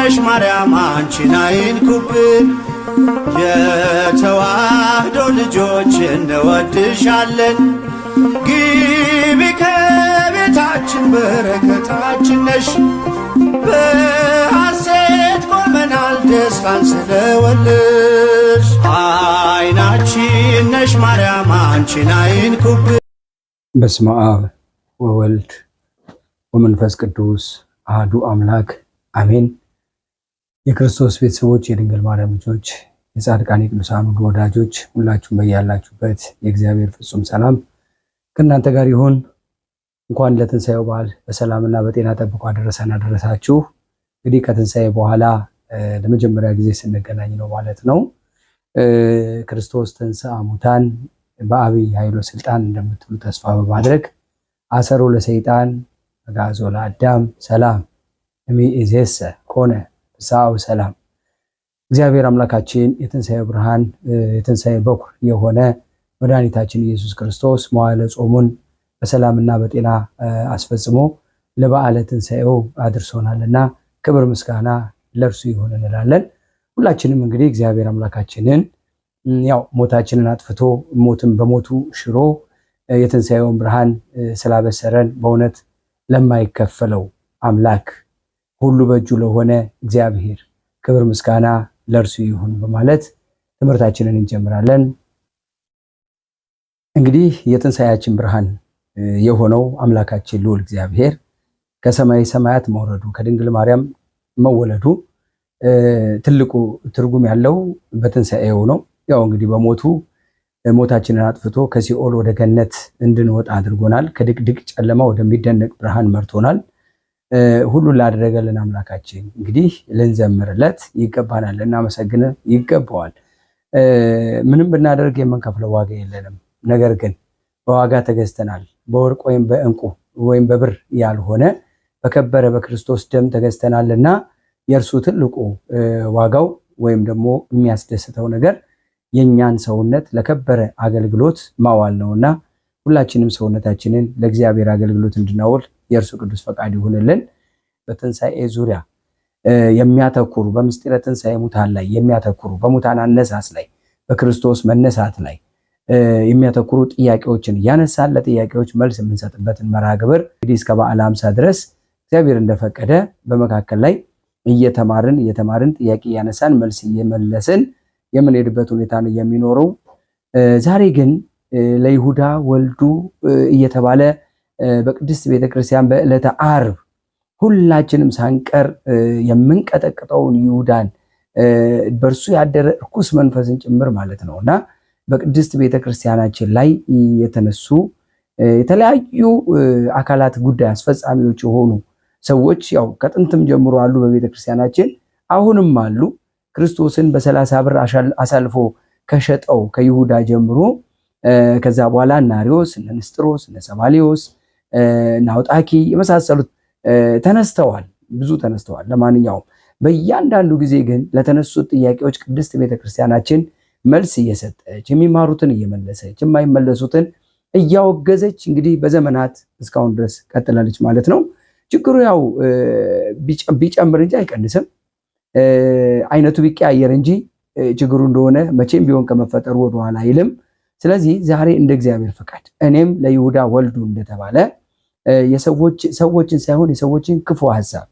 ነሽ ማርያም አንቺን አይንኩብን፣ የተዋህዶ ልጆች እንወድሻለን። ግቢ ከቤታችን በረከታችን ነሽ፣ በሐሴት ቆመናል ደስታን ስለወለድሽ። አይናችን ነሽ ማርያም አንቺን አይንኩብን። በስመ አብ ወወልድ ወመንፈስ ቅዱስ አህዱ አምላክ አሜን። የክርስቶስ ቤተሰቦች፣ የድንግል ማርያም ልጆች፣ የጻድቃን የቅዱሳን ሁሉ ወዳጆች ሁላችሁም በያላችሁበት የእግዚአብሔር ፍጹም ሰላም ከእናንተ ጋር ይሁን። እንኳን ለትንሣኤው በዓል በሰላምና በጤና ጠብቆ አደረሰን አደረሳችሁ። እንግዲህ ከትንሣኤ በኋላ ለመጀመሪያ ጊዜ ስንገናኝ ነው ማለት ነው። ክርስቶስ ተንሥአ እሙታን በአብይ ኃይሎ ስልጣን እንደምትሉ ተስፋ በማድረግ አሰሮ ለሰይጣን አግዓዞ ለአዳም ሰላም እምይእዜሰ ኮነ ፍስሐ ወሰላም። እግዚአብሔር አምላካችን የትንሣኤ ብርሃን የትንሣኤ በኩር የሆነ መድኃኒታችን ኢየሱስ ክርስቶስ መዋዕለ ጾሙን በሰላምና በጤና አስፈጽሞ ለበዓለ ትንሣኤው አድርሶናልና ክብር ምስጋና ለእርሱ ይሁን እንላለን። ሁላችንም እንግዲህ እግዚአብሔር አምላካችንን ያው ሞታችንን አጥፍቶ ሞትን በሞቱ ሽሮ የትንሣኤውን ብርሃን ስላበሰረን በእውነት ለማይከፈለው አምላክ ሁሉ በእጁ ለሆነ እግዚአብሔር ክብር ምስጋና ለእርሱ ይሁን በማለት ትምህርታችንን እንጀምራለን። እንግዲህ የትንሣኤያችን ብርሃን የሆነው አምላካችን ልዑል እግዚአብሔር ከሰማይ ሰማያት መውረዱ ከድንግል ማርያም መወለዱ ትልቁ ትርጉም ያለው በትንሣኤው ነው። ያው እንግዲህ በሞቱ ሞታችንን አጥፍቶ ከሲኦል ወደ ገነት እንድንወጣ አድርጎናል። ከድቅድቅ ጨለማ ወደሚደነቅ ብርሃን መርቶናል። ሁሉን ላደረገልን አምላካችን እንግዲህ ልንዘምርለት ይገባናል፣ ልናመሰግን ይገባዋል። ምንም ብናደርግ የምንከፍለው ዋጋ የለንም። ነገር ግን በዋጋ ተገዝተናል። በወርቅ ወይም በዕንቁ ወይም በብር ያልሆነ በከበረ በክርስቶስ ደም ተገዝተናልና የእርሱ ትልቁ ዋጋው ወይም ደግሞ የሚያስደስተው ነገር የእኛን ሰውነት ለከበረ አገልግሎት ማዋል ነውና ሁላችንም ሰውነታችንን ለእግዚአብሔር አገልግሎት እንድናውል የእርሱ ቅዱስ ፈቃድ ይሁንልን። በትንሣኤ ዙሪያ የሚያተኩሩ በምስጢረ ትንሣኤ ሙታን ላይ የሚያተኩሩ በሙታን አነሳስ ላይ በክርስቶስ መነሳት ላይ የሚያተኩሩ ጥያቄዎችን እያነሳን ለጥያቄዎች መልስ የምንሰጥበትን መርሃ ግብር እንግዲህ እስከ በዓለ ሃምሳ ድረስ እግዚአብሔር እንደፈቀደ በመካከል ላይ እየተማርን እየተማርን ጥያቄ እያነሳን መልስ እየመለስን የምንሄድበት ሁኔታ ነው የሚኖረው። ዛሬ ግን ለይሁዳ ወልዱ እየተባለ በቅድስት ቤተክርስቲያን በዕለተ ዓርብ ሁላችንም ሳንቀር የምንቀጠቅጠውን ይሁዳን በእርሱ ያደረ እርኩስ መንፈስን ጭምር ማለት ነው እና በቅድስት ቤተክርስቲያናችን ላይ የተነሱ የተለያዩ አካላት ጉዳይ አስፈጻሚዎች የሆኑ ሰዎች ያው ከጥንትም ጀምሮ አሉ በቤተክርስቲያናችን፣ አሁንም አሉ። ክርስቶስን በ30 ብር አሳልፎ ከሸጠው ከይሁዳ ጀምሮ ከዛ በኋላ እነ አርዮስ፣ እነ ንስጥሮስ፣ እነ ሰባሊዮስ፣ እነ አውጣኪ የመሳሰሉት ተነስተዋል። ብዙ ተነስተዋል። ለማንኛውም በእያንዳንዱ ጊዜ ግን ለተነሱት ጥያቄዎች ቅድስት ቤተክርስቲያናችን መልስ እየሰጠች የሚማሩትን እየመለሰች የማይመለሱትን እያወገዘች እንግዲህ በዘመናት እስካሁን ድረስ ቀጥላለች ማለት ነው። ችግሩ ያው ቢጨምር እንጂ አይቀንስም። አይነቱ ቢቀያየር እንጂ ችግሩ እንደሆነ መቼም ቢሆን ከመፈጠሩ ወደኋላ አይልም። ስለዚህ ዛሬ እንደ እግዚአብሔር ፈቃድ እኔም ለይሁዳ ወልዱ እንደተባለ ሰዎችን ሳይሆን የሰዎችን ክፉ ሀሳብ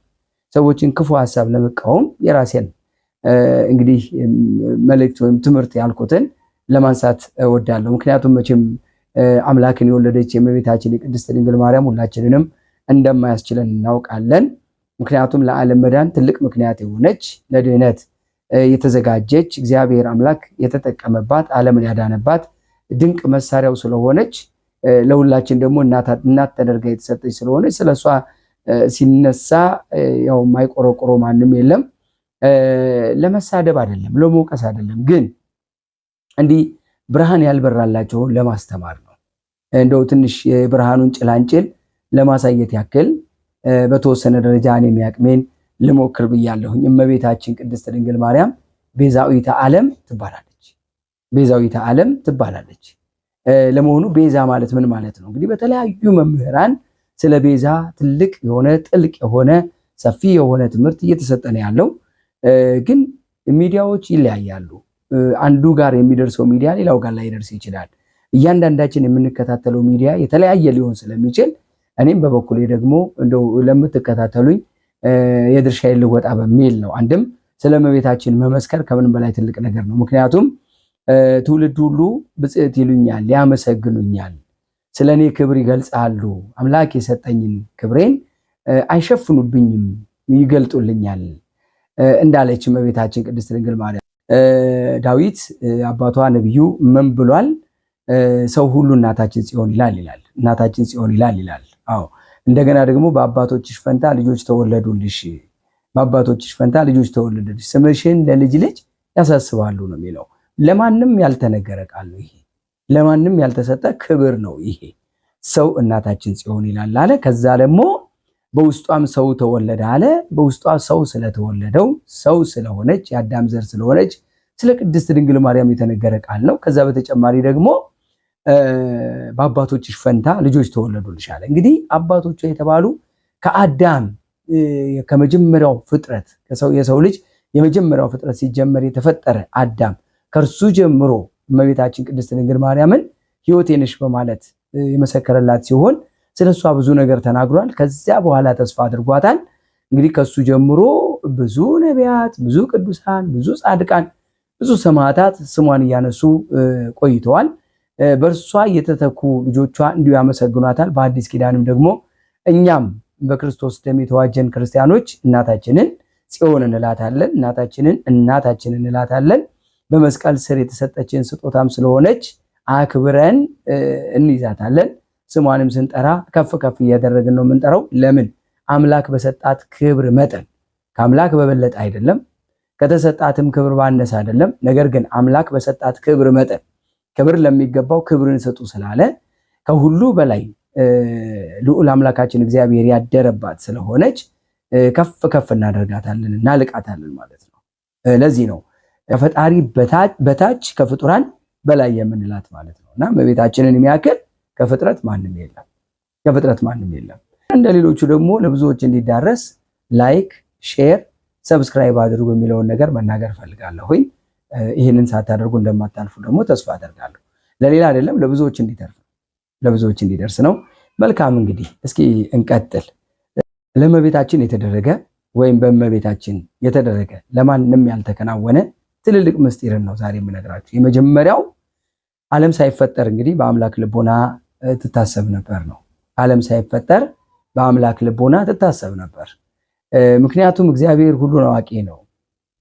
ሰዎችን ክፉ ሀሳብ ለመቃወም የራሴን እንግዲህ መልእክት ወይም ትምህርት ያልኩትን ለማንሳት እወዳለሁ። ምክንያቱም መቼም አምላክን የወለደች የእመቤታችን የቅድስት ድንግል ማርያም ሁላችንንም እንደማያስችለን እናውቃለን። ምክንያቱም ለዓለም መዳን ትልቅ ምክንያት የሆነች ለድህነት የተዘጋጀች እግዚአብሔር አምላክ የተጠቀመባት ዓለምን ያዳነባት ድንቅ መሳሪያው ስለሆነች ለሁላችን ደግሞ እናት ተደርጋ የተሰጠች ስለሆነች ስለሷ ሲነሳ ያው የማይቆረቆሮ ማንም የለም። ለመሳደብ አይደለም፣ ለመውቀስ አይደለም፣ ግን እንዲህ ብርሃን ያልበራላቸውን ለማስተማር ነው። እንደው ትንሽ የብርሃኑን ጭላንጭል ለማሳየት ያክል በተወሰነ ደረጃ እኔም ያቅሜን ልሞክር ብያለሁኝ። እመቤታችን ቅድስት ድንግል ማርያም ቤዛዊተ ዓለም ትባላለች። ቤዛዊተ ዓለም ትባላለች። ለመሆኑ ቤዛ ማለት ምን ማለት ነው? እንግዲህ በተለያዩ መምህራን ስለ ቤዛ ትልቅ የሆነ ጥልቅ የሆነ ሰፊ የሆነ ትምህርት እየተሰጠ ነው ያለው። ግን ሚዲያዎች ይለያያሉ። አንዱ ጋር የሚደርሰው ሚዲያ ሌላው ጋር ላይደርስ ይችላል። እያንዳንዳችን የምንከታተለው ሚዲያ የተለያየ ሊሆን ስለሚችል እኔም በበኩሌ ደግሞ እንደው ለምትከታተሉኝ የድርሻዬን ልወጣ በሚል ነው። አንድም ስለ እመቤታችን መመስከር ከምንም በላይ ትልቅ ነገር ነው። ምክንያቱም ትውልድ ሁሉ ብፅዕት ይሉኛል፣ ያመሰግኑኛል፣ ስለ እኔ ክብር ይገልጻሉ። አምላክ የሰጠኝን ክብሬን አይሸፍኑብኝም፣ ይገልጡልኛል እንዳለች እመቤታችን ቅድስት ድንግል ማርያም። ዳዊት አባቷ ነቢዩ ምን ብሏል? ሰው ሁሉ እናታችን ጽዮን ይላል ይላል። እናታችን ጽዮን ይላል ይላል። አዎ እንደገና ደግሞ በአባቶችሽ ፈንታ ልጆች ተወለዱልሽ፣ በአባቶችሽ ፈንታ ልጆች ተወለዱልሽ፣ ስምሽን ለልጅ ልጅ ያሳስባሉ ነው የሚለው። ለማንም ያልተነገረ ቃል ነው ይሄ። ለማንም ያልተሰጠ ክብር ነው ይሄ። ሰው እናታችን ጽዮን ይላል አለ። ከዛ ደግሞ በውስጧም ሰው ተወለደ አለ። በውስጧ ሰው ስለተወለደው ሰው ስለሆነች የአዳም ዘር ስለሆነች ስለ ቅድስት ድንግል ማርያም የተነገረ ቃል ነው። ከዛ በተጨማሪ ደግሞ በአባቶችሽ ፈንታ ልጆች ተወለዱልሽ አለ። እንግዲህ አባቶቿ የተባሉ ከአዳም ከመጀመሪያው ፍጥረት የሰው ልጅ የመጀመሪያው ፍጥረት ሲጀመር የተፈጠረ አዳም ከእርሱ ጀምሮ እመቤታችን ቅድስት ድንግል ማርያምን ሕይወቴ ነሽ በማለት የመሰከረላት ሲሆን ስለ እሷ ብዙ ነገር ተናግሯል። ከዚያ በኋላ ተስፋ አድርጓታል። እንግዲህ ከሱ ጀምሮ ብዙ ነቢያት፣ ብዙ ቅዱሳን፣ ብዙ ጻድቃን፣ ብዙ ሰማዕታት ስሟን እያነሱ ቆይተዋል። በእርሷ የተተኩ ልጆቿ እንዲሁ ያመሰግኗታል። በአዲስ ኪዳንም ደግሞ እኛም በክርስቶስ ደም የተዋጀን ክርስቲያኖች እናታችንን ጽዮን እንላታለን። እናታችንን እናታችን እንላታለን። በመስቀል ስር የተሰጠችን ስጦታም ስለሆነች አክብረን እንይዛታለን። ስሟንም ስንጠራ ከፍ ከፍ እያደረግን ነው የምንጠራው። ለምን? አምላክ በሰጣት ክብር መጠን፣ ከአምላክ በበለጠ አይደለም፣ ከተሰጣትም ክብር ባነሰ አይደለም። ነገር ግን አምላክ በሰጣት ክብር መጠን ክብር ለሚገባው ክብርን ስጡ ስላለ ከሁሉ በላይ ልዑል አምላካችን እግዚአብሔር ያደረባት ስለሆነች ከፍ ከፍ እናደርጋታለን፣ እናልቃታለን ማለት ነው። ለዚህ ነው ከፈጣሪ በታች ከፍጡራን በላይ የምንላት ማለት ነው። እና እመቤታችንን የሚያክል ከፍጥረት ማንም የለም፣ ከፍጥረት ማንም የለም። እንደ ሌሎቹ ደግሞ ለብዙዎች እንዲዳረስ like፣ share፣ subscribe አድርጉ የሚለውን ነገር መናገር እፈልጋለሁኝ። ይህንን ሳታደርጉ እንደማታልፉ ደግሞ ተስፋ አደርጋለሁ። ለሌላ አይደለም፣ ለብዙዎች እንዲተርፍ ለብዙዎች እንዲደርስ ነው። መልካም እንግዲህ እስኪ እንቀጥል። ለእመቤታችን የተደረገ ወይም በእመቤታችን የተደረገ ለማንም ያልተከናወነ ትልልቅ ምስጢርን ነው ዛሬ የምነግራችሁ። የመጀመሪያው ዓለም ሳይፈጠር እንግዲህ በአምላክ ልቦና ትታሰብ ነበር ነው። ዓለም ሳይፈጠር በአምላክ ልቦና ትታሰብ ነበር። ምክንያቱም እግዚአብሔር ሁሉን አዋቂ ነው።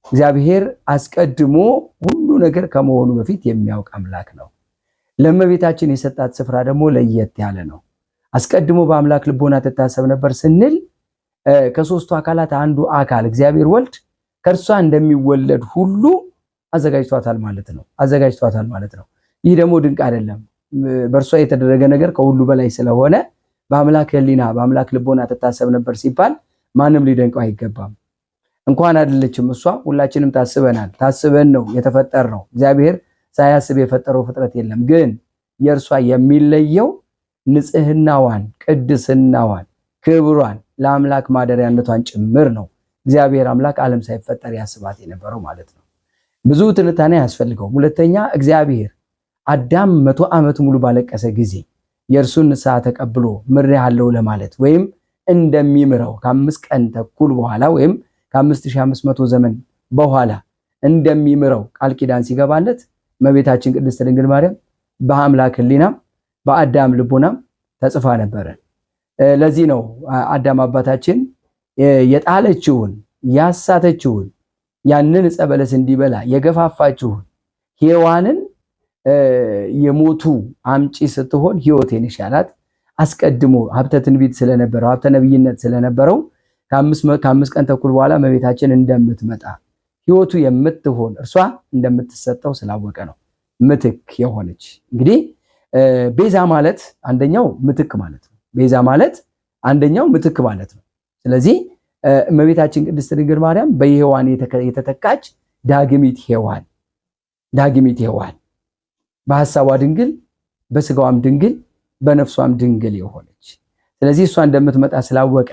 እግዚአብሔር አስቀድሞ ሁሉ ነገር ከመሆኑ በፊት የሚያውቅ አምላክ ነው። ለእመቤታችን የሰጣት ስፍራ ደግሞ ለየት ያለ ነው። አስቀድሞ በአምላክ ልቦና ትታሰብ ነበር ስንል ከሶስቱ አካላት አንዱ አካል እግዚአብሔር ወልድ ከእርሷ እንደሚወለድ ሁሉ አዘጋጅቷታል ማለት ነው። አዘጋጅቷታል ማለት ነው። ይህ ደግሞ ድንቅ አይደለም። በእርሷ የተደረገ ነገር ከሁሉ በላይ ስለሆነ በአምላክ ሕሊና በአምላክ ልቦና ትታሰብ ነበር ሲባል ማንም ሊደንቀው አይገባም። እንኳን አይደለችም እሷ፣ ሁላችንም ታስበናል። ታስበን ነው የተፈጠርነው። እግዚአብሔር ሳያስብ የፈጠረው ፍጥረት የለም። ግን የእርሷ የሚለየው ንጽህናዋን፣ ቅድስናዋን፣ ክብሯን ለአምላክ ማደሪያነቷን ጭምር ነው። እግዚአብሔር አምላክ ዓለም ሳይፈጠር ያስባት የነበረው ማለት ነው። ብዙ ትንታኔ አያስፈልገውም። ሁለተኛ እግዚአብሔር አዳም 100 ዓመት ሙሉ ባለቀሰ ጊዜ የእርሱን ንስሐ ተቀብሎ ምሬሃለሁ ለማለት ወይም እንደሚምረው ከ5 ቀን ተኩል በኋላ ወይም ከ5500 ዘመን በኋላ እንደሚምረው ቃል ኪዳን ሲገባለት እመቤታችን ቅድስት ድንግል ማርያም በአምላክ ሕሊናም በአዳም ልቦናም ተጽፋ ነበረ። ለዚህ ነው አዳም አባታችን የጣለችውን ያሳተችውን ያንን ዕፀ በለስ እንዲበላ የገፋፋችውን ሔዋንን የሞቱ አምጪ ስትሆን ሕይወቴን ይሻላት አስቀድሞ ሀብተ ትንቢት ስለነበረው ሀብተ ነቢይነት ስለነበረው ከ5 ቀን ተኩል በኋላ እመቤታችን እንደምትመጣ ሕይወቱ የምትሆን እርሷ እንደምትሰጠው ስላወቀ ነው ምትክ የሆነች። እንግዲህ ቤዛ ማለት አንደኛው ምትክ ማለት ነው። ቤዛ ማለት አንደኛው ምትክ ማለት ነው። ስለዚህ እመቤታችን ቅድስት ድንግል ማርያም በሔዋን የተተካች ዳግሚት ሔዋን ዳግሚት ሔዋን በሐሳቧ ድንግል በስጋዋም ድንግል በነፍሷም ድንግል የሆነች፣ ስለዚህ እሷ እንደምትመጣ ስላወቀ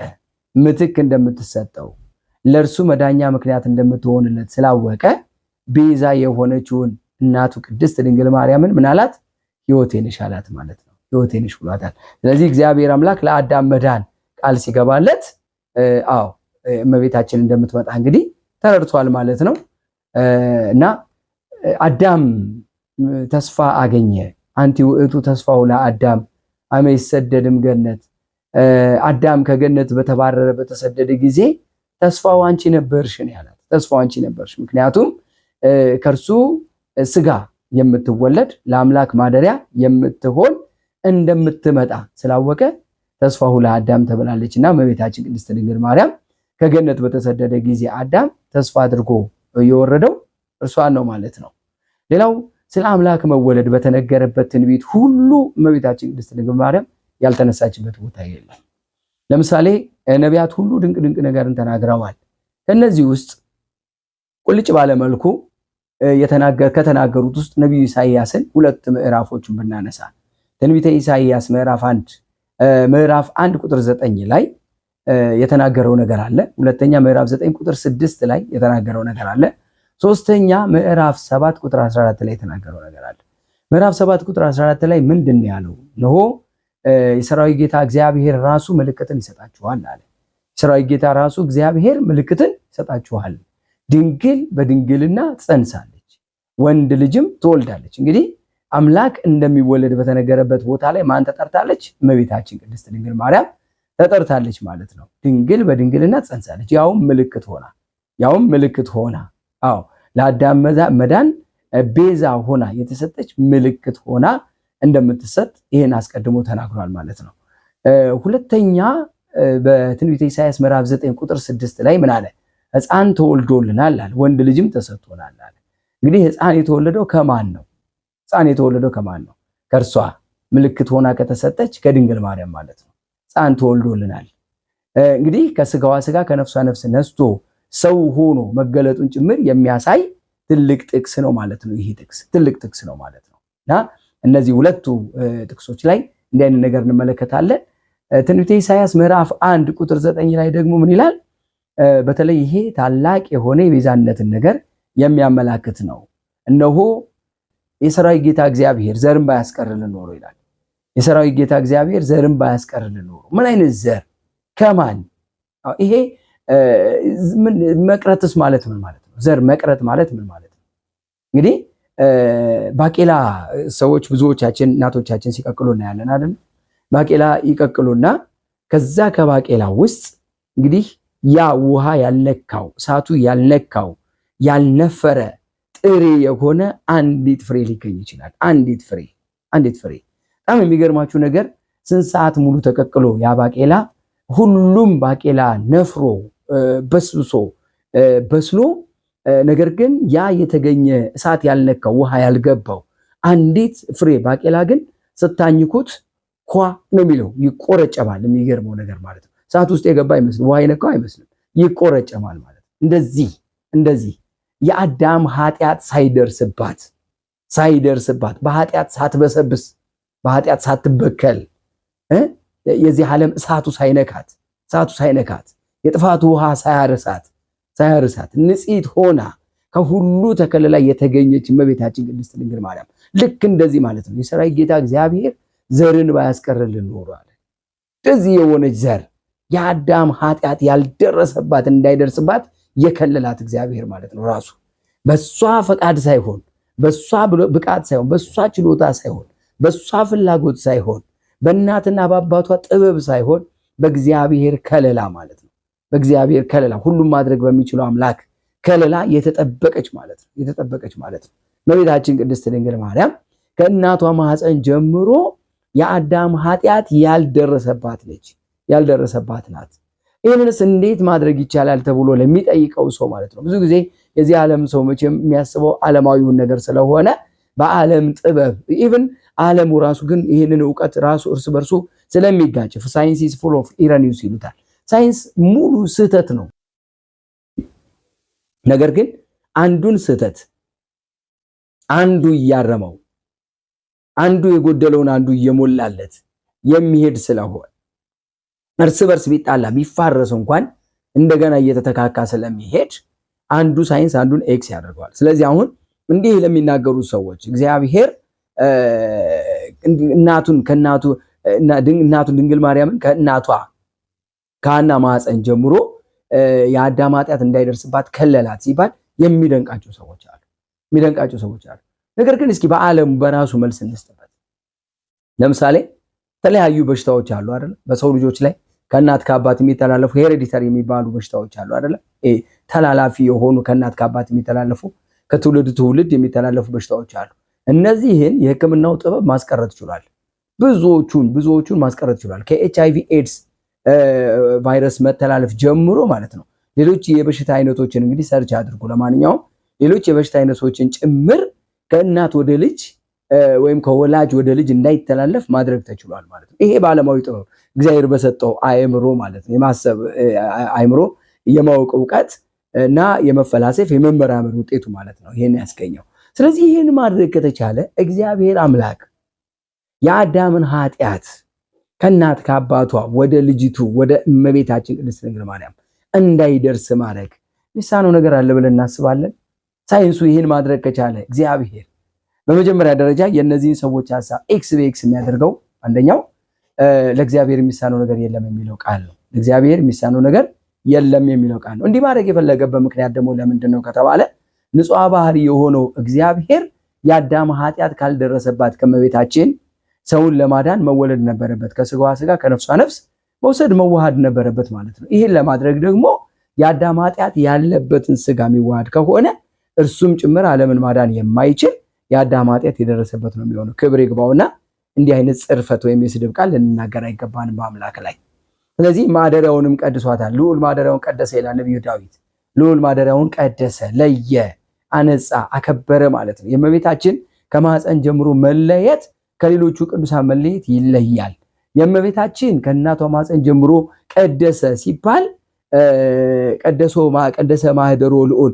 ምትክ እንደምትሰጠው ለእርሱ መዳኛ ምክንያት እንደምትሆንለት ስላወቀ ቤዛ የሆነችውን እናቱ ቅድስት ድንግል ማርያምን ምን አላት? ሕይወቴ ነሽ አላት ማለት ነው። ሕይወቴ ነሽ ብሏታል። ስለዚህ እግዚአብሔር አምላክ ለአዳም መዳን ቃል ሲገባለት አዎ እመቤታችን እንደምትመጣ እንግዲህ ተረድቷል ማለት ነው። እና አዳም ተስፋ አገኘ። አንቲ ውእቱ ተስፋሁ ለአዳም አመ ይሰደድ እምገነት። አዳም ከገነት በተባረረ በተሰደደ ጊዜ ተስፋው አንቺ ነበርሽ ነው ያላት። ተስፋው አንቺ ነበርሽ፣ ምክንያቱም ከእርሱ ስጋ የምትወለድ ለአምላክ ማደሪያ የምትሆን እንደምትመጣ ስላወቀ ተስፋሁ ለአዳም ተብላለች እና እመቤታችን ቅድስት ድንግል ማርያም ከገነት በተሰደደ ጊዜ አዳም ተስፋ አድርጎ የወረደው እርሷን ነው ማለት ነው። ሌላው ስለ አምላክ መወለድ በተነገረበት ትንቢት ሁሉ እመቤታችን ቅድስት ድንግል ማርያም ያልተነሳችበት ቦታ የለም። ለምሳሌ ነቢያት ሁሉ ድንቅ ድንቅ ነገርን ተናግረዋል። ከነዚህ ውስጥ ቁልጭ ባለ መልኩ ከተናገሩት ውስጥ ነቢዩ ኢሳይያስን ሁለት ምዕራፎችን ብናነሳ ትንቢተ ኢሳይያስ ምዕራፍ 1 ቁጥር 9 ላይ የተናገረው ነገር አለ። ሁለተኛ ምዕራፍ 9 ቁጥር 6 ላይ የተናገረው ነገር አለ። ሶስተኛ ምዕራፍ 7 ቁጥር 14 ላይ የተናገረው ነገር አለ። ምዕራፍ 7 ቁጥር 14 ላይ ምንድን ነው ያለው? እነሆ የሰራዊት ጌታ እግዚአብሔር ራሱ ምልክትን ይሰጣችኋል አለ። የሰራዊት ጌታ ራሱ እግዚአብሔር ምልክትን ይሰጣችኋል። ድንግል በድንግልና ትጸንሳለች፣ ወንድ ልጅም ትወልዳለች። እንግዲህ አምላክ እንደሚወለድ በተነገረበት ቦታ ላይ ማን ተጠርታለች? እመቤታችን ቅድስት ድንግል ማርያም ተጠርታለች ማለት ነው። ድንግል በድንግልና ትጸንሳለች፣ ያውም ምልክት ሆና፣ ያውም ምልክት ሆና፣ አዎ ለአዳም መዳን ቤዛ ሆና የተሰጠች ምልክት ሆና እንደምትሰጥ ይህን አስቀድሞ ተናግሯል ማለት ነው። ሁለተኛ በትንቢተ ኢሳይያስ ምዕራፍ 9 ቁጥር 6 ላይ ምን አለ? ሕፃን ተወልዶልናል አለ፣ ወንድ ልጅም ተሰጥቶናል አለ። እንግዲህ ሕፃን የተወለደው ከማን ነው? ሕፃን የተወለደው ከማን ነው? ከእርሷ ምልክት ሆና ከተሰጠች ከድንግል ማርያም ማለት ነው። ሕፃን ተወልዶልናል። እንግዲህ ከስጋዋ ስጋ ከነፍሷ ነፍስ ነስቶ ሰው ሆኖ መገለጡን ጭምር የሚያሳይ ትልቅ ጥቅስ ነው ማለት ነው። ይሄ ጥቅስ ትልቅ ጥቅስ ነው ማለት ነው። እና እነዚህ ሁለቱ ጥቅሶች ላይ እንዲህ አይነት ነገር እንመለከታለን። ትንቢተ ኢሳይያስ ምዕራፍ 1 ቁጥር 9 ላይ ደግሞ ምን ይላል? በተለይ ይሄ ታላቅ የሆነ የቤዛነትን ነገር የሚያመላክት ነው። እነሆ የሰራዊት ጌታ እግዚአብሔር ዘርን ባያስቀርልን ኖሮ ይላል። የሰራዊት ጌታ እግዚአብሔር ዘርን ባያስቀርልን ኖሮ፣ ምን አይነት ዘር? ከማን? ይሄ መቅረትስ ማለት ምን ማለት ነው? ዘር መቅረት ማለት ምን ማለት ነው? እንግዲህ ባቄላ ሰዎች ብዙዎቻችን እናቶቻችን ሲቀቅሉ እናያለን አይደል? ባቄላ ይቀቅሉና ከዛ ከባቄላ ውስጥ እንግዲህ ያ ውሃ ያልነካው፣ እሳቱ ያልነካው፣ ያልነፈረ ጥሬ የሆነ አንዲት ፍሬ ሊገኝ ይችላል። አንዲት ፍሬ፣ አንዲት ፍሬ። በጣም የሚገርማችሁ ነገር ስንት ሰዓት ሙሉ ተቀቅሎ ያ ባቄላ ሁሉም ባቄላ ነፍሮ በስብሶ በስሎ፣ ነገር ግን ያ የተገኘ እሳት ያልነካው፣ ውሃ ያልገባው አንዲት ፍሬ ባቄላ ግን ስታኝኩት ኳ ነው የሚለው፣ ይቆረጨማል። የሚገርመው ነገር ማለት ነው። እሳት ውስጥ የገባ አይመስልም፣ ውሃ የነካው አይመስልም፣ ይቆረጨማል ማለት ነው። እንደዚህ የአዳም ኃጢአት ሳይደርስባት፣ በኃጢአት ሳትበሰብስ፣ በኃጢአት ሳትበከል፣ የዚህ ዓለም እሳቱ ሳይነካት፣ የጥፋቱ ውሃ ሳያርሳት ንጽሕት ሆና ከሁሉ ተከልላ የተገኘች እመቤታችን ቅድስት ድንግል ማርያም ልክ እንደዚህ ማለት ነው። የሰራዊት ጌታ እግዚአብሔር ዘርን ባያስቀርልን ኖሮ አለ። እንደዚህ የሆነች ዘር የአዳም ኃጢአት ያልደረሰባት፣ እንዳይደርስባት የከለላት እግዚአብሔር ማለት ነው። ራሱ በሷ ፈቃድ ሳይሆን፣ በሷ ብቃት ሳይሆን፣ በሷ ችሎታ ሳይሆን፣ በሷ ፍላጎት ሳይሆን፣ በእናትና በአባቷ ጥበብ ሳይሆን በእግዚአብሔር ከለላ ማለት ነው። በእግዚአብሔር ከለላ፣ ሁሉም ማድረግ በሚችለው አምላክ ከለላ የተጠበቀች ማለት ነው። የተጠበቀች ማለት ነው። እመቤታችን ቅድስት ድንግል ማርያም ከእናቷ ማህፀን ጀምሮ የአዳም ኃጢአት ያልደረሰባት ነች፣ ያልደረሰባት ናት። ይህንንስ እንዴት ማድረግ ይቻላል ተብሎ ለሚጠይቀው ሰው ማለት ነው። ብዙ ጊዜ የዚህ ዓለም ሰው መቼም የሚያስበው ዓለማዊውን ነገር ስለሆነ በዓለም ጥበብ even ዓለሙ ራሱ ግን ይህንን እውቀት ራሱ እርስ በርሱ ስለሚጋጭ science is full of erroneous ይሉታል። ሳይንስ ሙሉ ስህተት ነው። ነገር ግን አንዱን ስህተት አንዱ እያረመው፣ አንዱ የጎደለውን አንዱ እየሞላለት የሚሄድ ስለሆነ እርስ በርስ ቢጣላ ቢፋረስ እንኳን እንደገና እየተተካካ ስለሚሄድ አንዱ ሳይንስ አንዱን X ያደርገዋል። ስለዚህ አሁን እንዲህ ለሚናገሩ ሰዎች እግዚአብሔር እናቱን ከእናቱ እናቱን ድንግል ማርያምን ከእናቷ ከሐና ማህፀን ጀምሮ የአዳም ኃጢአት እንዳይደርስባት ከለላት ሲባል የሚደንቃቸው ሰዎች አሉ። የሚደንቃቸው ሰዎች አሉ። ነገር ግን እስኪ በዓለሙ በራሱ መልስ እንስጥበት። ለምሳሌ የተለያዩ በሽታዎች አሉ አይደል? በሰው ልጆች ላይ ከእናት ከአባት የሚተላለፉ hereditary የሚባሉ በሽታዎች አሉ አይደል? ተላላፊ የሆኑ ከእናት ከአባት የሚተላለፉ፣ ከትውልድ ትውልድ የሚተላለፉ በሽታዎች አሉ። እነዚህን የሕክምናው ጥበብ ማስቀረት ችሏል። ብዙዎቹን ብዙዎቹን ማስቀረት ችሏል። ከኤችአይቪ ኤድስ ቫይረስ መተላለፍ ጀምሮ ማለት ነው። ሌሎች የበሽታ አይነቶችን እንግዲህ search አድርጉ። ለማንኛውም ሌሎች የበሽታ አይነቶችን ጭምር ከእናት ወደ ልጅ ወይም ከወላጅ ወደ ልጅ እንዳይተላለፍ ማድረግ ተችሏል ማለት ነው። ይሄ በዓለማዊ ጥበብ እግዚአብሔር በሰጠው አእምሮ ማለት ነው። የማሰብ አእምሮ፣ የማወቅ እውቀት እና የመፈላሰፍ የመመራመር ውጤቱ ማለት ነው ይሄን ያስገኘው። ስለዚህ ይህን ማድረግ ከተቻለ እግዚአብሔር አምላክ የአዳምን ኃጢአት ከእናት ከአባቷ ወደ ልጅቱ ወደ እመቤታችን ቅድስት ድንግል ማርያም እንዳይደርስ ማድረግ ሚሳነው ነገር አለ ብለን እናስባለን? ሳይንሱ ይህን ማድረግ ከቻለ እግዚአብሔር በመጀመሪያ ደረጃ የእነዚህን ሰዎች ሀሳብ X በ X የሚያደርገው አንደኛው ለእግዚአብሔር የሚሳነው ነገር የለም የሚለው ቃል ነው። ለእግዚአብሔር የሚሳነው ነገር የለም የሚለው ቃል ነው። እንዲህ ማድረግ የፈለገበት ምክንያት ደግሞ ለምንድን ነው ከተባለ ንጹሐ ባህሪ የሆነው እግዚአብሔር የአዳም ኃጢአት ካልደረሰባት ከመቤታችን ሰውን ለማዳን መወለድ ነበረበት። ከስጋዋ ስጋ ከነፍሷ ነፍስ መውሰድ መዋሃድ ነበረበት ማለት ነው። ይህን ለማድረግ ደግሞ የአዳም ኃጢአት ያለበትን ስጋ የሚዋሃድ ከሆነ እርሱም ጭምር ዓለምን ማዳን የማይችል የአዳም ኃጢአት የደረሰበት ነው የሚሆነው። ክብር ይግባውና እንዲህ አይነት ጽርፈት ወይም የስድብ ቃል ልንናገር አይገባንም በአምላክ ላይ። ስለዚህ ማደሪያውንም ቀድሷታል። ልዑል ማደሪያውን ቀደሰ ይላል ነቢዩ ዳዊት። ልዑል ማደሪያውን ቀደሰ፣ ለየ፣ አነጻ፣ አከበረ ማለት ነው። የእመቤታችን ከማህፀን ጀምሮ መለየት ከሌሎቹ ቅዱሳን መለየት ይለያል። የእመቤታችን ከእናቷ ማህፀን ጀምሮ ቀደሰ ሲባል ቀደሶ ቀደሰ ማህደሮ ልዑል፣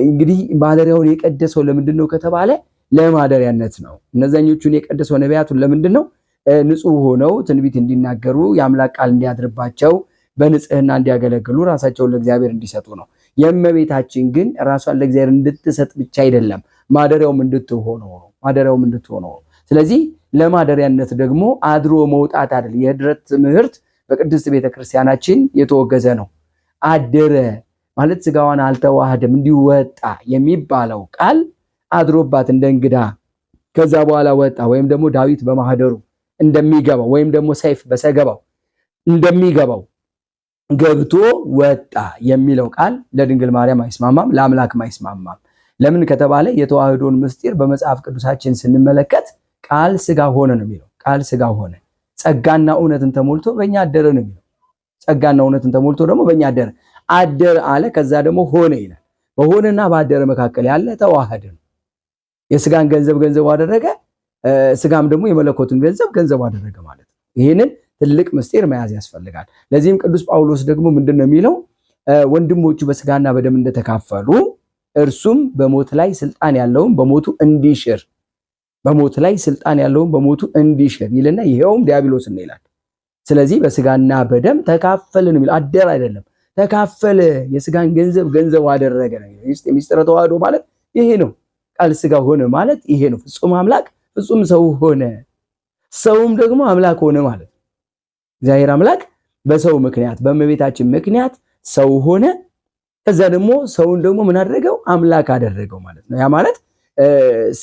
እንግዲህ ማደሪያውን የቀደሰው ለምንድን ነው ከተባለ ለማደሪያነት ነው። እነዛኞቹን የቀደሰው ነቢያቱን ለምንድን ነው? ንጹሕ ሆነው ትንቢት እንዲናገሩ፣ የአምላክ ቃል እንዲያድርባቸው፣ በንጽህና እንዲያገለግሉ፣ ራሳቸውን ለእግዚአብሔር እንዲሰጡ ነው። የእመቤታችን ግን ራሷን ለእግዚአብሔር እንድትሰጥ ብቻ አይደለም፣ ማደሪያውም እንድትሆነው ነው። ማደሪያውም እንድትሆነው ነው። ስለዚህ ለማደሪያነት ደግሞ አድሮ መውጣት አይደል። የህድረት ትምህርት በቅድስት ቤተክርስቲያናችን የተወገዘ ነው። አደረ ማለት ስጋዋን አልተዋህደም እንዲወጣ የሚባለው ቃል አድሮባት እንደ እንግዳ ከዛ በኋላ ወጣ፣ ወይም ደግሞ ዳዊት በማህደሩ እንደሚገባው ወይም ደግሞ ሰይፍ በሰገባው እንደሚገባው ገብቶ ወጣ የሚለው ቃል ለድንግል ማርያም አይስማማም፣ ለአምላክም አይስማማም። ለምን ከተባለ የተዋህዶን ምስጢር በመጽሐፍ ቅዱሳችን ስንመለከት ቃል ስጋ ሆነ ነው የሚለው። ቃል ስጋ ሆነ፣ ጸጋና እውነትን ተሞልቶ በእኛ አደረ ነው የሚለው። ጸጋና እውነትን ተሞልቶ ደግሞ በእኛ አደረ፣ አደረ አለ፣ ከዛ ደግሞ ሆነ ይላል። በሆነና በአደረ መካከል ያለ ተዋህደ ነው። የስጋን ገንዘብ ገንዘቡ አደረገ፣ ስጋም ደግሞ የመለኮትን ገንዘብ ገንዘቡ አደረገ ማለት ነው። ይህንን ትልቅ ምስጢር መያዝ ያስፈልጋል። ለዚህም ቅዱስ ጳውሎስ ደግሞ ምንድን ነው የሚለው? ወንድሞቹ በስጋና በደም እንደተካፈሉ እርሱም በሞት ላይ ስልጣን ያለውን በሞቱ እንዲሽር፣ በሞት ላይ ስልጣን ያለውን በሞቱ እንዲሽር ይልና ይሄውም ዲያብሎስ ነው ይላል። ስለዚህ በስጋና በደም ተካፈለ ነው የሚለው፣ አደር አይደለም፣ ተካፈለ። የስጋን ገንዘብ ገንዘቡ አደረገ ነው። የሚስጥረ ተዋህዶ ማለት ይሄ ነው። ቃል ስጋ ሆነ ማለት ይሄ ነው። ፍጹም አምላክ ፍጹም ሰው ሆነ፣ ሰውም ደግሞ አምላክ ሆነ ማለት ነው። እግዚአብሔር አምላክ በሰው ምክንያት በእመቤታችን ምክንያት ሰው ሆነ። ከዛ ደግሞ ሰውን ደግሞ ምን አደረገው? አምላክ አደረገው ማለት ነው። ያ ማለት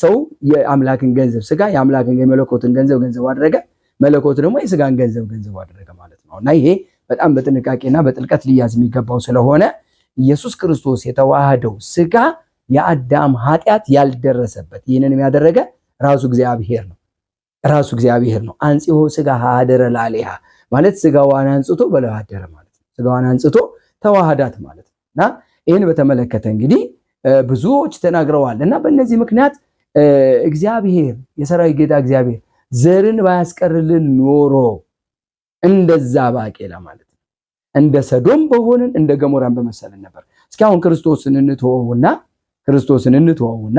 ሰው የአምላክን ገንዘብ ስጋ የአምላክን የመለኮትን ገንዘብ ገንዘቡ አደረገ፣ መለኮት ደግሞ የስጋን ገንዘብ ገንዘቡ አደረገ ማለት ነው። እና ይሄ በጣም በጥንቃቄና በጥልቀት ሊያዝ የሚገባው ስለሆነ ኢየሱስ ክርስቶስ የተዋህደው ስጋ የአዳም ኃጢአት ያልደረሰበት፣ ይህንን ያደረገ ራሱ እግዚአብሔር ነው። ራሱ እግዚአብሔር ነው። አንጽሖ ስጋ ሀደረ ላሊሃ ማለት ስጋዋን አንጽቶ በላዩ አደረ ማለት ነው። ስጋዋን አንጽቶ ተዋህዳት ማለት ነው። እና ይህን በተመለከተ እንግዲህ ብዙዎች ተናግረዋል። እና በእነዚህ ምክንያት እግዚአብሔር የሰራዊት ጌታ እግዚአብሔር ዘርን ባያስቀርልን ኖሮ እንደዛ ባቄላ ማለት ነው፣ እንደ ሰዶም በሆንን እንደ ገሞራን በመሰለን ነበር። እስኪ አሁን ክርስቶስን እንተወውና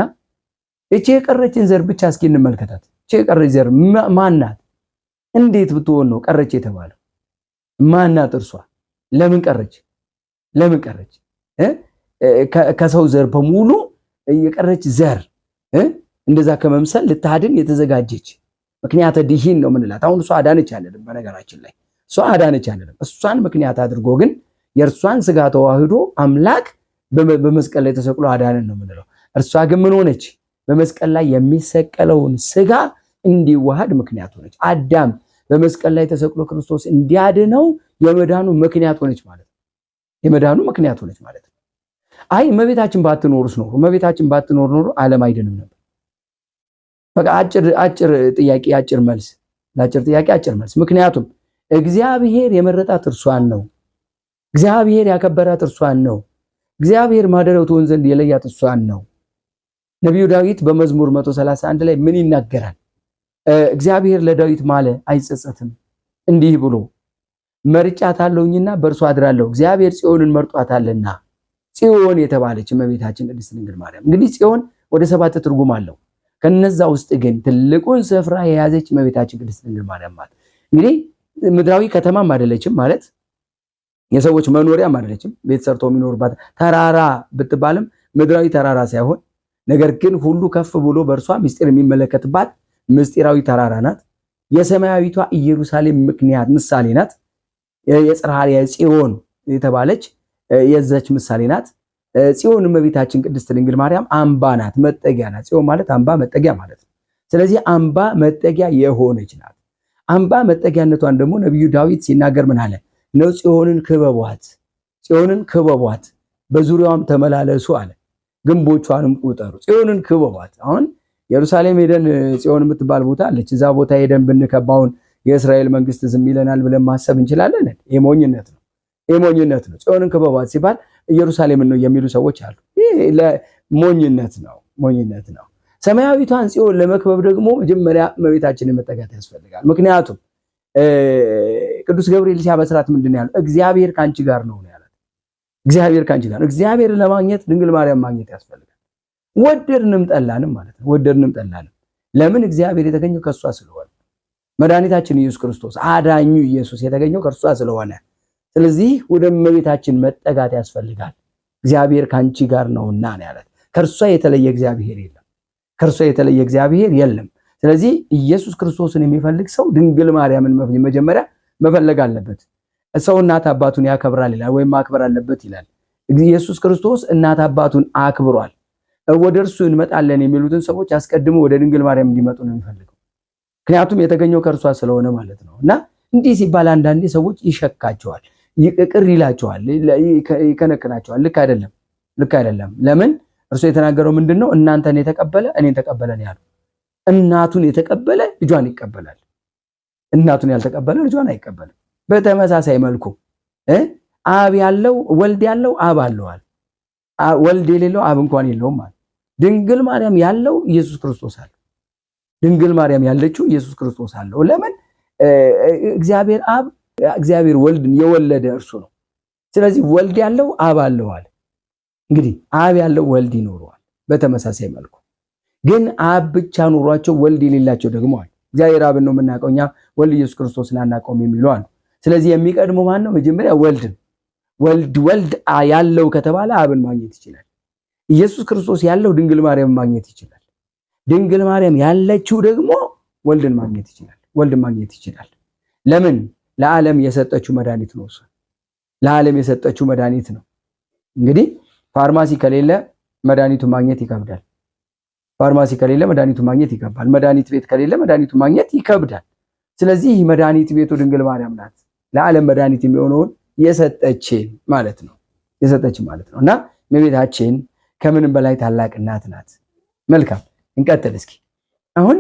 እቺ የቀረችን ዘር ብቻ እስኪ እንመልከታት። እቺ የቀረች ዘር ማናት? እንዴት ብትሆን ነው ቀረች የተባለው? ማናት እርሷ? ለምን ቀረች? ለምን ቀረች? ከሰው ዘር በሙሉ የቀረች ዘር እንደዛ ከመምሰል ልታድን የተዘጋጀች ምክንያተ ድኂን ነው ምንላት። አሁን እሷ አዳነች አንልም። በነገራችን ላይ እሷ አዳነች አንልም። እሷን ምክንያት አድርጎ ግን የእርሷን ስጋ ተዋህዶ አምላክ በመስቀል ላይ ተሰቅሎ አዳነን ነው ምንለው። እርሷ ግን ምን ሆነች? በመስቀል ላይ የሚሰቀለውን ስጋ እንዲዋሃድ ምክንያት ሆነች። አዳም በመስቀል ላይ ተሰቅሎ ክርስቶስ እንዲያድነው የመዳኑ ምክንያት ሆነች ማለት ነው። የመዳኑ ምክንያት ሆነች ማለት ነው። አይ እመቤታችን ባትኖርስ ኖሮ፣ እመቤታችን ባትኖር ኖሮ ዓለም አይድንም ነበር። በቃ አጭር አጭር ጥያቄ አጭር መልስ፣ ለአጭር ጥያቄ አጭር መልስ። ምክንያቱም እግዚአብሔር የመረጣት እርሷን ነው። እግዚአብሔር ያከበራት እርሷን ነው። እግዚአብሔር ማደሪያው ትሆን ዘንድ የለያት እርሷን ነው። ነቢዩ ዳዊት በመዝሙር 131 ላይ ምን ይናገራል? እግዚአብሔር ለዳዊት ማለ አይጸጸትም፣ እንዲህ ብሎ መርጫታለሁኝና በእርሷ አድራለሁ፣ እግዚአብሔር ጽዮንን መርጧታልና። ጽዮን የተባለች እመቤታችን ቅድስት ድንግል ማርያም። እንግዲህ ጽዮን ወደ 7 ትርጉም አለው። ከነዛ ውስጥ ግን ትልቁን ስፍራ የያዘች እመቤታችን ቅድስት ድንግል ማርያም ማለት እንግዲህ ምድራዊ ከተማም አይደለችም፣ ማለት የሰዎች መኖሪያም አይደለችም። ቤት ሰርቶ የሚኖርባት ተራራ ብትባልም ምድራዊ ተራራ ሳይሆን ነገር ግን ሁሉ ከፍ ብሎ በእርሷ ምስጢር የሚመለከትባት ምስጢራዊ ተራራ ናት። የሰማያዊቷ ኢየሩሳሌም ምክንያት ምሳሌ ናት። የጽርሐ ጽዮን የተባለች የዛች ምሳሌ ናት። ጽዮን እመቤታችን ቅድስት ድንግል ማርያም አምባ ናት፣ መጠጊያ ናት። ጽዮን ማለት አምባ መጠጊያ ማለት ነው። ስለዚህ አምባ መጠጊያ የሆነች ናት። አምባ መጠጊያነቷን ደግሞ ነቢዩ ዳዊት ሲናገር ምን አለ? ነው ጽዮንን ክበቧት፣ ጽዮንን ክበቧት፣ በዙሪያዋም ተመላለሱ አለ። ግንቦቿንም ቁጠሩ። ጽዮንን ክበቧት። አሁን ኢየሩሳሌም ሄደን ጽዮን የምትባል ቦታ አለች። እዛ ቦታ ሄደን ብንከባውን የእስራኤል መንግስት ዝም ይለናል ብለን ማሰብ እንችላለን? ይሄ ሞኝነት ነው። ይሄ ሞኝነት ነው። ጽዮንን ክበቧት ሲባል ኢየሩሳሌምን ነው የሚሉ ሰዎች አሉ። ይሄ ለሞኝነት ነው፣ ሞኝነት ነው። ሰማያዊቷን ጽዮን ለመክበብ ደግሞ መጀመሪያ እመቤታችንን መጠጋት ያስፈልጋል። ምክንያቱም ቅዱስ ገብርኤል ሲያበስራት ምንድን ነው ያለው? እግዚአብሔር ካንቺ ጋር ነው ነው ያላት። እግዚአብሔር ካንቺ ጋር ነው። እግዚአብሔር ለማግኘት ድንግል ማርያም ማግኘት ያስፈልጋል። ወደድንም ጠላንም ማለት ነው። ወደድንም ጠላንም ለምን? እግዚአብሔር የተገኘው ከእሷ ስለሆነ፣ መድኃኒታችን ኢየሱስ ክርስቶስ አዳኙ ኢየሱስ የተገኘው ከእርሷ ስለሆነ፣ ስለዚህ ወደ እመቤታችን መጠጋት ያስፈልጋል። እግዚአብሔር ካንቺ ጋር ነውና ነው ያላት። ከእርሷ የተለየ እግዚአብሔር የለም። ከእርሷ የተለየ እግዚአብሔር የለም። ስለዚህ ኢየሱስ ክርስቶስን የሚፈልግ ሰው ድንግል ማርያምን መጀመሪያ መፈለግ አለበት። ሰው እናት አባቱን ያከብራል ይላል፣ ወይም ማክበር አለበት ይላል። ኢየሱስ ክርስቶስ እናት አባቱን አክብሯል። ወደ እርሱ እንመጣለን የሚሉትን ሰዎች አስቀድሞ ወደ ድንግል ማርያም እንዲመጡ ነው የሚፈልገው። ምክንያቱም የተገኘው ከእርሷ ስለሆነ ማለት ነው። እና እንዲህ ሲባል አንዳንዴ ሰዎች ይሸካቸዋል፣ ቅር ይላቸዋል፣ ይከነክናቸዋል። ልክ አይደለም፣ ልክ አይደለም። ለምን? እርሱ የተናገረው ምንድን ነው? እናንተን የተቀበለ እኔን ተቀበለ ነው ያለው። እናቱን የተቀበለ ልጇን ይቀበላል። እናቱን ያልተቀበለ ልጇን አይቀበልም። በተመሳሳይ መልኩ አብ ያለው ወልድ ያለው አብ አለዋል። ወልድ የሌለው አብ እንኳን የለውም ማለት። ድንግል ማርያም ያለው ኢየሱስ ክርስቶስ አለው። ድንግል ማርያም ያለችው ኢየሱስ ክርስቶስ አለው። ለምን? እግዚአብሔር አብ እግዚአብሔር ወልድን የወለደ እርሱ ነው። ስለዚህ ወልድ ያለው አብ አለዋል። እንግዲህ አብ ያለው ወልድ ይኖረዋል። በተመሳሳይ መልኩ ግን አብ ብቻ ኖሯቸው ወልድ የሌላቸው ደግሞ አሉ። እግዚአብሔር አብን ነው የምናውቀው እኛ ወልድ ኢየሱስ ክርስቶስን አናውቀውም የሚሉ አሉ። ስለዚህ የሚቀድመው ማን ነው? መጀመሪያ ወልድ ነው። ወልድ ወልድ ያለው ከተባለ አብን ማግኘት ይችላል። ኢየሱስ ክርስቶስ ያለው ድንግል ማርያም ማግኘት ይችላል። ድንግል ማርያም ያለችው ደግሞ ወልድን ማግኘት ይችላል። ወልድን ማግኘት ይችላል። ለምን? ለዓለም የሰጠችው መድኃኒት ነው። እሱ ለዓለም የሰጠችው መድኃኒት ነው። እንግዲህ ፋርማሲ ከሌለ መድኃኒቱ ማግኘት ይከብዳል። ፋርማሲ ከሌለ መድኃኒቱ ማግኘት ይከብዳል። መድኃኒት ቤት ከሌለ መድኃኒቱ ማግኘት ይከብዳል። ስለዚህ መድኃኒት ቤቱ ድንግል ማርያም ናት። ለዓለም መድኃኒት የሚሆነውን የሰጠችን ማለት ነው። የሰጠችን ማለት ነው። እና እመቤታችን ከምንም በላይ ታላቅ እናት ናት። መልካም እንቀጥል እስኪ። አሁን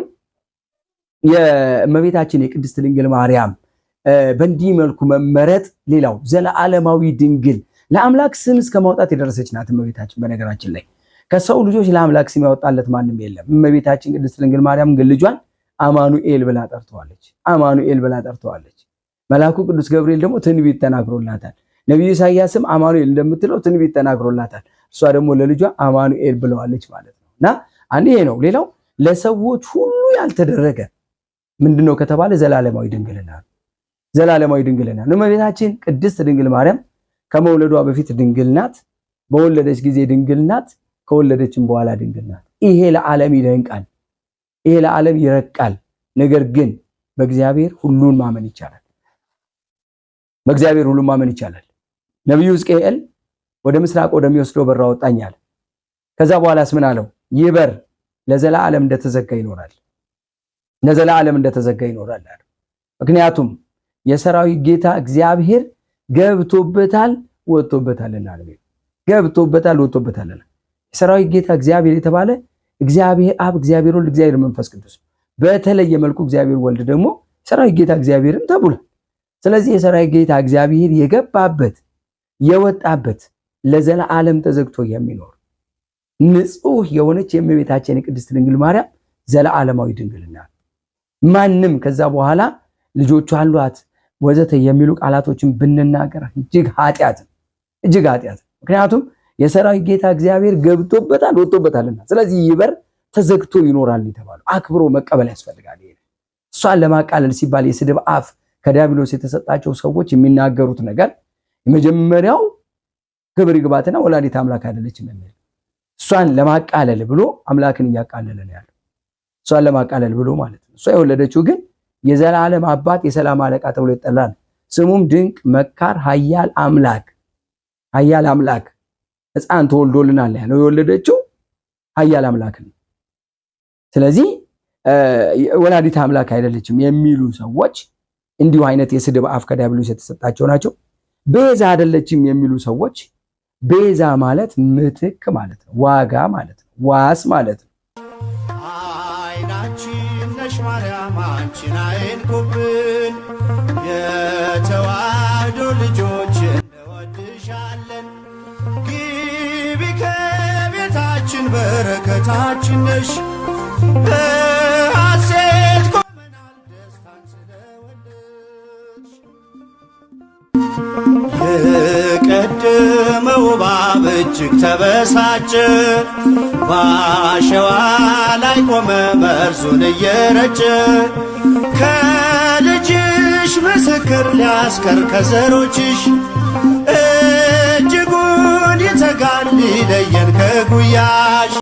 የእመቤታችን የቅድስት ድንግል ማርያም በእንዲህ መልኩ መመረጥ፣ ሌላው ዘለዓለማዊ ድንግል ለአምላክ ስም እስከ ማውጣት የደረሰች ናት እመቤታችን። በነገራችን ላይ ከሰው ልጆች ለአምላክ ስም ያወጣለት ማንም የለም። እመቤታችን ቅድስት ድንግል ማርያም ግን ልጇን አማኑኤል ብላ ጠርተዋለች። አማኑኤል ብላ ጠርተዋለች። መልአኩ ቅዱስ ገብርኤል ደግሞ ትንቢት ተናግሮላታል። ነቢዩ ኢሳያስም አማኑኤል እንደምትለው ትንቢት ተናግሮላታል። እሷ ደግሞ ለልጇ አማኑኤል ብለዋለች ማለት ነው። እና አንድ ይሄ ነው። ሌላው ለሰዎች ሁሉ ያልተደረገ ምንድነው ከተባለ ዘላለማዊ ድንግልና ነው። ዘላለማዊ ድንግልና ነው። እመቤታችን ቅድስት ድንግል ማርያም ከመውለዷ በፊት ድንግል ናት፣ በወለደች ጊዜ ድንግል ናት፣ ከወለደችም በኋላ ድንግል ናት። ይሄ ለዓለም ይደንቃል፣ ይሄ ለዓለም ይረቃል። ነገር ግን በእግዚአብሔር ሁሉን ማመን ይቻላል። በእግዚአብሔር ሁሉን ማመን ይቻላል። ነቢዩ ሕዝቅኤል ወደ ምስራቅ ወደሚወስደው በር አወጣኝ አለ። ከዛ በኋላስ ምን አለው? ይህ በር ለዘላለም እንደተዘጋ ይኖራል፣ ለዘላለም እንደተዘጋ ይኖራል አለ። ምክንያቱም የሰራዊት ጌታ እግዚአብሔር ገብቶበታል ወጥቶበታልና አለ። ገብቶበታል ወጥቶበታልና። የሰራዊት ጌታ እግዚአብሔር የተባለ እግዚአብሔር አብ፣ እግዚአብሔር ወልድ፣ እግዚአብሔር መንፈስ ቅዱስ፣ በተለየ መልኩ እግዚአብሔር ወልድ ደግሞ የሰራዊት ጌታ እግዚአብሔርም ተብሏል። ስለዚህ የሰራዊት ጌታ እግዚአብሔር የገባበት የወጣበት ለዘላለም ተዘግቶ የሚኖር ንጹህ የሆነች የእመቤታችን የቅድስት ድንግል ማርያም ዘለዓለማዊ ድንግልና ማንም ከዛ በኋላ ልጆቹ አሏት ወዘተ የሚሉ ቃላቶችን ብንናገር እጅግ ኃጢአት፣ እጅግ ኃጢአት። ምክንያቱም የሰራዊት ጌታ እግዚአብሔር ገብቶበታል ወጥቶበታልና፣ ስለዚህ ይህ በር ተዘግቶ ይኖራል የተባለው አክብሮ መቀበል ያስፈልጋል። ይሄ እሷን ለማቃለል ሲባል የስድብ አፍ ከዲያብሎስ የተሰጣቸው ሰዎች የሚናገሩት ነገር የመጀመሪያው ክብር ይግባትና ወላዲተ አምላክ አይደለችም የሚል እሷን ለማቃለል ብሎ አምላክን እያቃለለ ነው ያለው። እሷን ለማቃለል ብሎ ማለት ነው። እሷ የወለደችው ግን የዘላለም አባት የሰላም አለቃ ተብሎ ይጠራል። ስሙም ድንቅ መካር፣ ኃያል አምላክ ኃያል አምላክ ሕፃን ተወልዶልናል ያለው የወለደችው ኃያል አምላክ ነው። ስለዚህ ወላዲተ አምላክ አይደለችም የሚሉ ሰዎች እንዲሁ አይነት የስድብ አፍ ከዲያብሎስ የተሰጣቸው ናቸው። ቤዛ አይደለችም የሚሉ ሰዎች ቤዛ ማለት ምትክ ማለት ነው፣ ዋጋ ማለት ነው፣ ዋስ ማለት ነው። አይናችን ነሽ ማርያም አንቺን አይንኩብን፣ የተዋህዶ ልጆች እንወድሻለን። ግቢ ከቤታችን በረከታችን ነሽ። በሐሴት ቆመናል ደስታን ስለወለድሽ። የቀደመው እባብ እጅግ ተበሳጨ፣ በአሸዋ ላይ ቆመ መርዙን እየረጨ። ከልጅሽ ምስክር ሊያስቀር ከዘሮችሽ እጅጉን ይተጋል ሊለየን ከጉያሽ።